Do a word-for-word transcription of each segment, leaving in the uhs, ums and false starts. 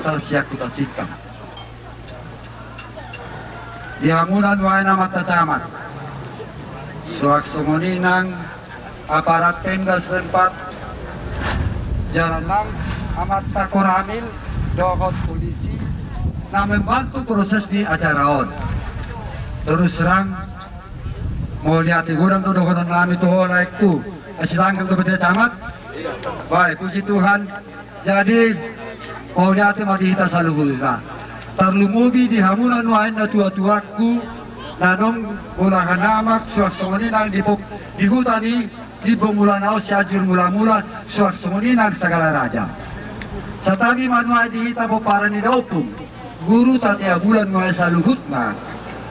Sala sian Huta Sintang. Di hamuna nuaeng amanta camat, suang songon i nang aparat Pemda setempat, jala nang amanta Koramil dohot polisi na membantu proses ni acara on. Terus terang, mauliate godang do dohonon nami tu ho, laengku. Asi langgeng dope, camat. Baik, puji Tuhan. Jadi, mauliate ma di hita saluhutna. Tarlumobi di hamuna nuaeng natuatuangku, na adong bolahan amak, suang songon i nang di pop-, di huta ni Limbong Mulana on, Sianjur Mulamula, suang songon i nang Sagala Raja. Santabi ma nuaeng di hita pomparan ni daompung Guru Tatea Bulan nuaeng saluhutna.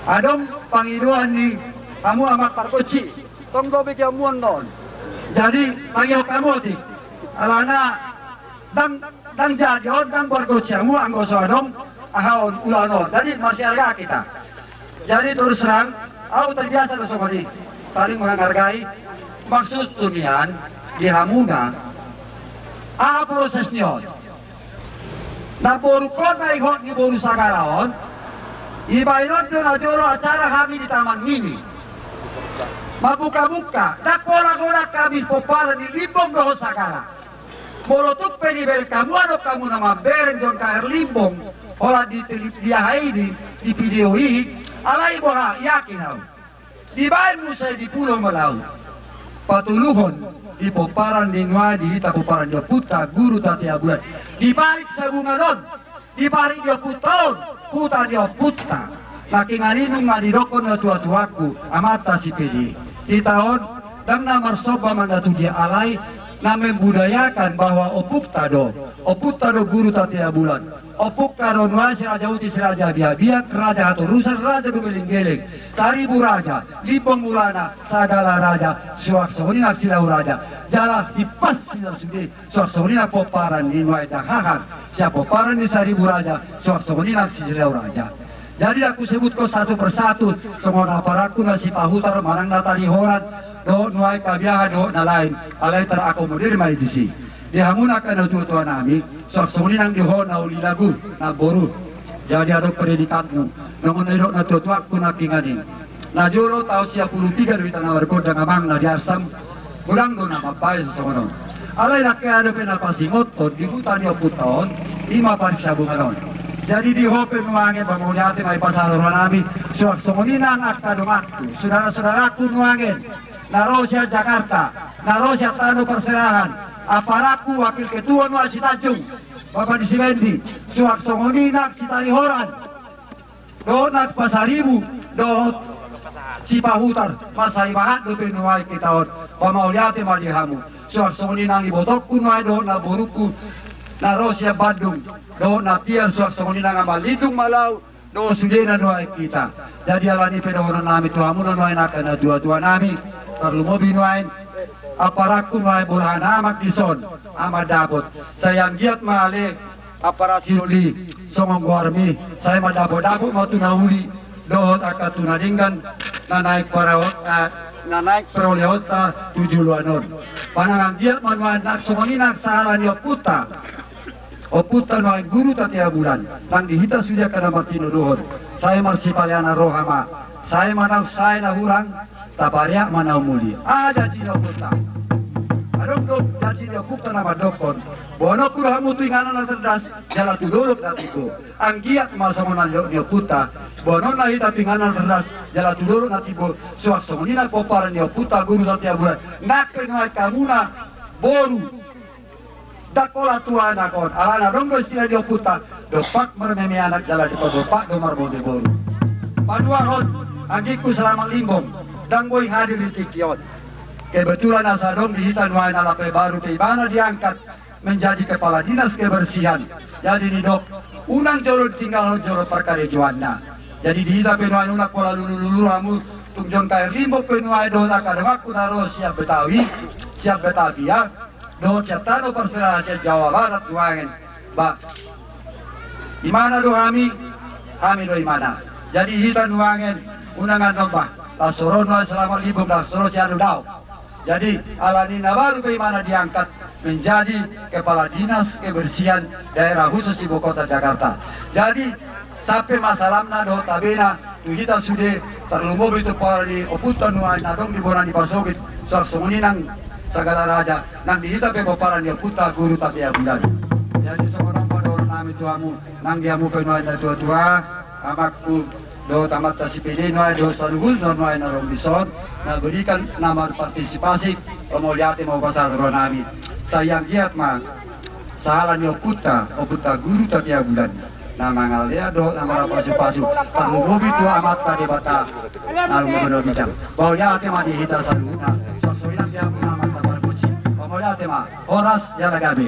Adong pangidoan ni hamu amak pargonsi, tong do begeonmuna on. Jadi, tangihon hamu otik. Alana ndang, ndang jadi on, ndang pargonsi hamu anggo so adong aha on, ulaon on. Jadi, masiharga hita. Jadi, terus terang, ahu terbiasa do songon i, saling menghargai. Maksudhu nian, di hamuna, aha proses ni on? Namborungkon na ihot ni boru Sagala on, dibaen on do najolo acara hami di Taman Mini. Mambuka-buka, ndang pola godang hami pomparan ni Limbong dohot Sagala. Molo tung pe dibereng hamu, adong hamu na mambereng John K R Limbong, holan di teli-, di aha i, di, di video i, alai boha, yakin ahu. Dibaen muse di Pulo Malau. Patuluhon di pomparan ni nuaeng, di hita pomparan ni ompunta Guru Tatea Bulan. Di parik Sabungan on, di parik ni ompunta on, huta ni ompunta. Nangkiningan i nunga didokkon natuatuangku, amanta sipede. Hita on, ndang na marsomba manang tu dia, alai na membudayakan bahwa ompunta do, ompunta do Guru Tatea Bulan. Ompunta do nuaeng Si Raja Uti, Si Raja Biakbiak, Raja Hatorusan, Raja Gumelenggeleng, Saribu Raja, Limbong Mulana, Sagala Raja, suang songon i nang Silau Raja. Jala hipas hita sude, suang songon i nang pomparan ni nuaeng Danghahan, sian pomparan ni Saribu Raja, suang songon i nang Silau Raja. Jadi, aku sebutkon satu persatu, songon aparatku na sipahutar manang na tarihoran, dohot nuaeng Kabiahan dohot na lain, alai terakomodir ma i disi. Di hamuna angka natuatua nami, suang songon i nang di ho na uli lagu, namboru. Jadi adong predikatmu, songon na nidok natuatuangku nangkiningan i. Najolo taon sia pulu piga do hita na margondang amang na di Arsam, godang do na mambaen songon on. Alai nangkin adong pe na pasingothon di huta ni ompunta on, i ma parik Sabungan on. Jadi di ho pe nuaeng, ba mauliate ma i pasahat roha nami, suang songon i nang angka donganku, sudara-sudaraku nuaeng, na ro sian Jakarta, na ro sian tano parserahan, aparatku, wakil ketua nuaeng Sitanjung, Bapak di Simendi, suang songon i nang Sitarihoran, dohot nang Pasaribu, dohot Sipahutar, mansai bahat dope nuaeng hita on, ba mauliate ma di hamu. Suang songon i nang ibotongku nuaeng dohot namborungku, na ro sian Bandung, dohot na tiar, suang songon i nang Amang Lindung Malau, dohot sudena nuaeng hita. Jadi alani i pe dohonon nami tu hamuna nuaeng angka natuatua nami, tarlumobi nuaeng aparatku nuaeng bolahan amak dison, Ama Dapot. Sai anggiat ma ale aparat si uli, songon goarmi, sai mandapotdapot ma tu na uli, dohot angka tu na denggan, na naeng paraon, eh, na naeng parolehonta tu joloan on. Manang anggiat ma nuaeng nang songon i nang sahala ni ompunta. Ompunta nuaeng Guru Tatea Bulan, nang di hita sude angka na martinodohon, sai marsipaleanan roha ma, sai ma na sae na hurang, tapareak ma na umuli. Aha janji ni ompunta? Adong do janji ni ompunta na mandokkon, boanonku do hamu tu inganan na cerdas, jala tu dolok na timbo. Anggiat ma songon na nidok ni ompunta, boanonna hita tu inganan na cerdas, jala tu dolok na timbo, suang songon i nang pomparan ni ompunta Guru Tatea Bulan, nang pe nuaeng hamuna boru. Ndang pola tua anak on, alana adong do istilah ni ompunta, dompak marmeme anak jala dipadompak do marmeme boru. Paduahon, anggingku Selamat Limbong, ndang boi hadir di tingki on. Kebetulan asa adong di hita nuaeng na lape baru pe ibana diangkat menjadi kepala dinas kebersihan. Jadi nidok, unang jolo ditinggalhon jolo parkarejoanna. Jadi di hita pe nuaeng unang pola lulululu hamu, tung John K R Limbong pe nuaeng dohot angka donganku na ro sian Betawi, sian Batavia, dohot sian tano parserahan sian Jawa Barat nuaeng, ba, imana do hami, hami do imana. Jadi hita nuaeng, unang annon ba, las ro nuaeng Selamat Limbong, las ro si Anu Daong. Jadi alani na baru pe imana diangkat, menjadi kepala dinas kebersihan daerah khusus ibu kota Jakarta. Jadi, sampe ma salamna dohot tabena tu hita sude, tarlumobi tu pomparan ni ompunta nuaeng na adong di bona ni pasogit, suang songon i nang sagala raja nang di hita pe pomparan ni ompunta Guru Tapia Bulan. Jadi songon on ma dohonon nami tu hamu, nang di hamu pe nuaeng na tua-tua, amangku dohot amanta si Pede nuaeng dohot saluhutna nuaeng na adong dison, na berikan, na marpartisipasi, pamauliate ma hupasahat roha nami. Sai anggiat ma sahala ni ompunta, ompunta Guru Tapia Bulan, na mangalehon dohot na marpasu-pasu, tarlumobi tu Amanta Debata na lumobi ginjang. Pamauliate ma di hita saluhutna. Songon i nang di hamu amanta pargonsi, pamauliate ma. Horas, jala gabe.